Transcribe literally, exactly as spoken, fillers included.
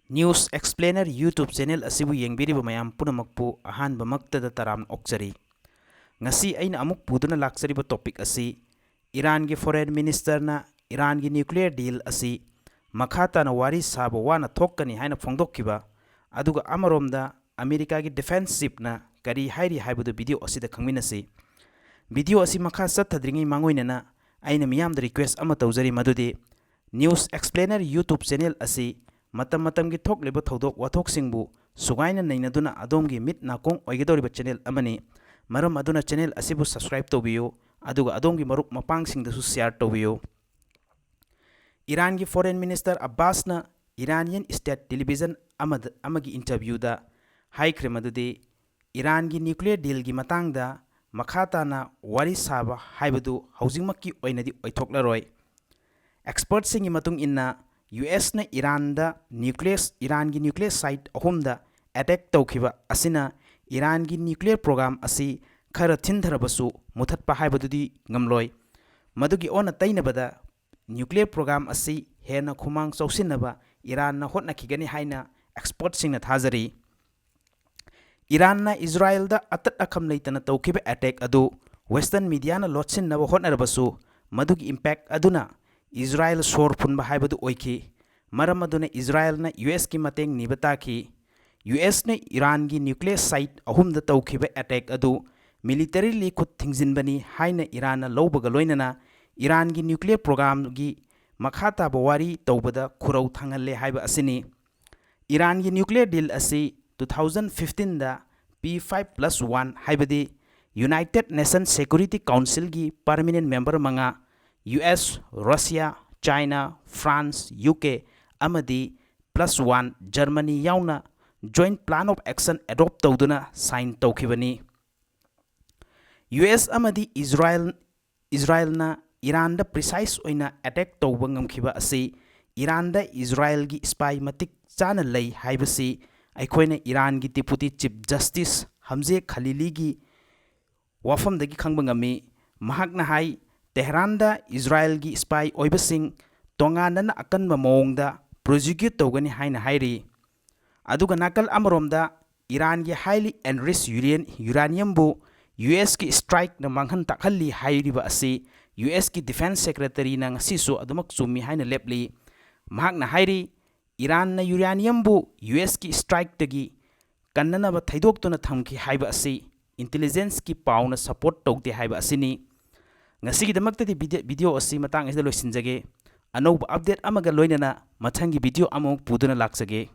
News Explainer YouTube channel ꯑꯁꯤꯕꯨ ꯌꯦꯡꯕꯤꯔꯤꯕ ꯃꯌꯥꯝ ꯄꯨꯝꯅꯃꯛꯄꯨ ꯑꯍꯥꯟꯕꯃꯛꯇꯗ ꯇꯔꯥꯝꯅ ꯑꯣꯛꯆꯔꯤ꯫ ꯉꯁꯤ ꯑꯩꯅ ꯑꯃꯨꯛ ꯄꯨꯗꯨꯅ ꯂꯥꯛꯆꯔꯤꯕ topic ꯑꯁꯤ ꯏꯔꯥꯟꯒꯤ foreign ministerꯅ ꯏꯔꯥꯟꯒꯤ nuclear deal ꯑꯁꯤ ꯃꯈꯥ ꯇꯥꯅ ꯋꯥꯔꯤ ꯁꯥꯕ ꯋꯥꯅ ꯊꯣꯛꯀꯅꯤ ꯍꯥꯏꯅ ꯐꯣꯡꯗꯣꯛꯈꯤꯕ, ꯑꯗꯨꯒ ꯑꯃꯔꯣꯝꯗ ꯑꯃꯦꯔꯤꯀꯥꯒꯤ defense chiefꯅ ꯀꯔꯤ ꯍꯥꯏꯔꯤ ꯍꯥꯏꯕꯗꯨ video ꯑꯁꯤꯗ ꯈꯪꯃꯤꯟꯅꯁꯤ꯫ Video ꯑꯁꯤ ꯃꯈꯥ ꯆꯠꯊꯗ꯭ꯔꯤꯉꯩ ꯃꯥꯡꯑꯣꯏꯅꯅ ꯑꯩꯅ ꯃꯤꯌꯥꯝꯗ request ꯑꯃ ꯇꯧꯖꯔꯤ, ꯃꯗꯨꯗꯤ News Explainer YouTube channel ꯑꯁꯤ ꯃꯇꯝ ꯃꯇꯝꯒꯤ ꯊꯣꯛꯂꯤꯕ ꯊꯧꯗꯣꯛ ꯋꯥꯊꯣꯛꯁꯤꯡꯕꯨ ꯁꯨꯒꯥꯏꯅ ꯅꯩꯅꯗꯨꯅ ꯑꯗꯣꯝꯒꯤ ꯃꯤꯠ ꯅꯥꯀꯣꯡ ꯑꯣꯏꯒꯗꯧꯔꯤꯕ channel ꯑꯃꯅꯤ꯫ ꯃꯔꯝ ꯑꯗꯨꯅ channel ꯑꯁꯤꯕꯨ subscribe ꯇꯧꯕꯤꯌꯨ, ꯑꯗꯨꯒ ꯑꯗꯣꯝꯒꯤ ꯃꯔꯨꯞ ꯃꯄꯥꯡꯁꯤꯡꯗꯁꯨ share ꯇꯧꯕꯤꯌꯨ꯫ ꯏꯔꯥꯟꯒꯤ foreign minister ꯑꯕꯥꯁꯅ Iranian state television ꯑꯃꯗ, ꯑꯃꯒꯤ interviewꯗ ꯍꯥꯏꯈ꯭ꯔꯦ ꯃꯗꯨꯗꯤ ꯏꯔꯥꯟꯒꯤ nuclear dealꯒꯤ ꯃꯇꯥꯡꯗ ꯃꯈꯥ ꯇꯥꯅ ꯋꯥꯔꯤ ꯁꯥꯕ ꯍꯥꯏꯕꯗꯨ ꯍꯧꯖꯤꯛꯃꯛꯀꯤ ꯑꯣꯏꯅꯗꯤ ꯑꯣꯏꯊꯣꯛꯂꯔꯣꯏ꯫ Expertꯁꯤꯡꯒꯤ ꯃꯇꯨꯡ ꯏꯟꯅ, USꯅ ꯏꯔꯥꯟꯗ nuclear, ꯏꯔꯥꯟꯒꯤ nuclear site ꯑꯍꯨꯝꯗ attack ꯇꯧꯈꯤꯕ ꯑꯁꯤꯅ ꯏꯔꯥꯟꯒꯤ nuclear program ꯑꯁꯤ ꯈꯔ ꯊꯤꯟꯊꯔꯕꯁꯨ ꯃꯨꯊꯠꯄ ꯍꯥꯏꯕꯗꯨꯗꯤ ꯉꯝꯂꯣꯏ꯫ ꯃꯗꯨꯒꯤ ꯑꯣꯟꯅ ꯇꯩꯅꯕꯗ nuclear program ꯑꯁꯤ ꯍꯦꯟꯅ ꯈꯨꯃꯥꯡ ꯆꯥꯎꯁꯤꯟꯅꯕ ꯏꯔꯥꯟꯅ ꯍꯣꯠꯅꯈꯤꯒꯅꯤ ꯍꯥꯏꯅ expertꯁꯤꯡꯅ ꯊꯥꯖꯔꯤ꯫ ꯏꯔꯥꯟꯅ ꯏꯖꯔꯥꯏꯜꯗ ꯑꯇꯠ ꯑꯈꯝ ꯂꯩꯇꯅ ꯇꯧꯈꯤꯕ attack ꯑꯗꯨ Western mediaꯅ ꯂꯣꯠꯁꯤꯟꯅꯕ ꯍꯣꯠꯅꯔꯕꯁꯨ, ꯃꯗꯨꯒꯤ impact ꯑꯗꯨꯅ ꯏꯖꯔꯥꯏꯜ ꯁꯣꯔ ꯐꯨꯟꯕ ꯍꯥꯏꯕꯗꯨ ꯑꯣꯏꯈꯤ꯫ ꯃꯔꯝ ꯑꯗꯨꯅ ꯏꯖꯔꯥꯏꯜꯅ USꯀꯤ ꯃꯇꯦꯡ ꯅꯤꯕ ꯇꯥꯈꯤ꯫ USꯅ ꯏꯔꯥꯟꯒꯤ nuclear site ꯑꯍꯨꯝꯗ ꯇꯧꯈꯤꯕ attack ꯑꯗꯨ militarily ꯈꯨꯠ ꯊꯤꯡꯖꯤꯟꯕꯅꯤ ꯍꯥꯏꯅ ꯏꯔꯥꯟꯅ ꯂꯧꯕꯒ ꯂꯣꯏꯅꯅ ꯏꯔꯥꯟꯒꯤ nuclear programꯒꯤ ꯃꯈꯥ ꯇꯥꯕ ꯋꯥꯔꯤ ꯇꯧꯕꯗ ꯈꯨꯔꯧ ꯊꯥꯡꯍꯜꯂꯦ ꯍꯥꯏꯕ ꯑꯁꯤꯅꯤ꯫ ꯏꯔꯥꯟꯒꯤ nuclear deal ꯑꯁꯤ two thousand fifteenꯗ P five plus one, ꯍꯥꯏꯕꯗꯤ United Nations Security Councilꯒꯤ permanent member ꯃꯉꯥ, US, Russia, China, France, UK ꯑꯃꯗꯤ plus one Germany ꯌꯥꯎꯅ joint plan of action adopt ꯇꯧꯗꯨꯅ sign ꯇꯧꯈꯤꯕꯅꯤ꯫ US ꯑꯃꯗꯤ ꯏꯖꯔꯥꯏꯜ, ꯏꯖꯔꯥꯏꯜꯅ ꯏꯔꯥꯟꯗ precise ꯑꯣꯏꯅ attack ꯇꯧꯕ ꯉꯝꯈꯤꯕ ꯑꯁꯤ ꯏꯔꯥꯟꯗ ꯏꯖꯔꯥꯏꯜꯒꯤ spy ꯃꯇꯤꯛ ꯆꯥꯅ ꯂꯩ ꯍꯥꯏꯕꯁꯤ ꯑꯩꯈꯣꯏꯅ ꯏꯔꯥꯟꯒꯤ Deputy Chief Justice ꯍꯝꯖꯦ ꯈꯂꯤꯂꯤꯒꯤ ꯋꯥꯐꯝꯗꯒꯤ ꯈꯪꯕ ꯉꯝꯃꯤ꯫ ꯃꯍꯥꯛꯅ ꯍꯥꯏ, ꯇꯦꯍꯔꯥꯟꯗ ꯏꯖꯔꯥꯏꯜꯒꯤ spy ꯑꯣꯏꯕꯁꯤꯡ ꯇꯣꯉꯥꯟꯅꯅ ꯑꯀꯟꯕ ꯃꯑꯣꯡꯗ prosecute ꯇꯧꯒꯅꯤ ꯍꯥꯏꯅ ꯍꯥꯏꯔꯤ꯫ ꯑꯗꯨꯒ ꯅꯥꯀꯜ ꯑꯃꯔꯣꯝꯗ ꯏꯔꯥꯟꯒꯤ highly enriched uranium ꯕꯨ ꯌꯨ ꯑꯦꯁꯀꯤ strike ꯅ ꯃꯥꯡꯍꯟ ꯇꯥꯛꯍꯜꯂꯤ ꯍꯥꯏꯔꯤꯕ ꯑꯁꯤ ꯌꯨ ꯑꯦꯁꯀꯤ defence secretary ꯅ ꯉꯁꯤꯁꯨ ꯑꯗꯨꯃꯛ ꯆꯨꯝꯃꯤ ꯍꯥꯏꯅ ꯂꯦꯞꯂꯤ꯫ ꯃꯍꯥꯛꯅ ꯍꯥꯏꯔꯤ, ꯏꯔꯥꯟꯅ uranium ꯕꯨ ꯌꯨ ꯑꯦꯁꯀꯤ strike ꯇꯒꯤ ꯀꯟꯅꯅꯕ ꯊꯩꯗꯣꯛꯇꯨꯅ ꯊꯝꯈꯤ ꯍꯥꯏꯕ ꯑꯁꯤ intelligence ꯀꯤ ꯄꯥꯎꯅ support ꯇꯧꯗꯦ ꯍꯥꯏꯕ ꯑꯁꯤꯅꯤ꯫ ꯉꯁꯤꯒꯤꯗꯃꯛꯇꯗꯤ video, video ꯑꯁꯤ ꯃꯇꯥꯡ ꯑꯁꯤꯗ ꯂꯣꯏꯁꯤꯟꯖꯒꯦ꯫ ꯑꯅꯧꯕ update ꯑꯃꯒ ꯂꯣꯏꯅꯅ ꯃꯊꯪꯒꯤ video ꯑꯃꯃꯨꯛ ꯄꯨꯗꯨꯅ ꯂꯥꯛꯆꯒꯦ꯫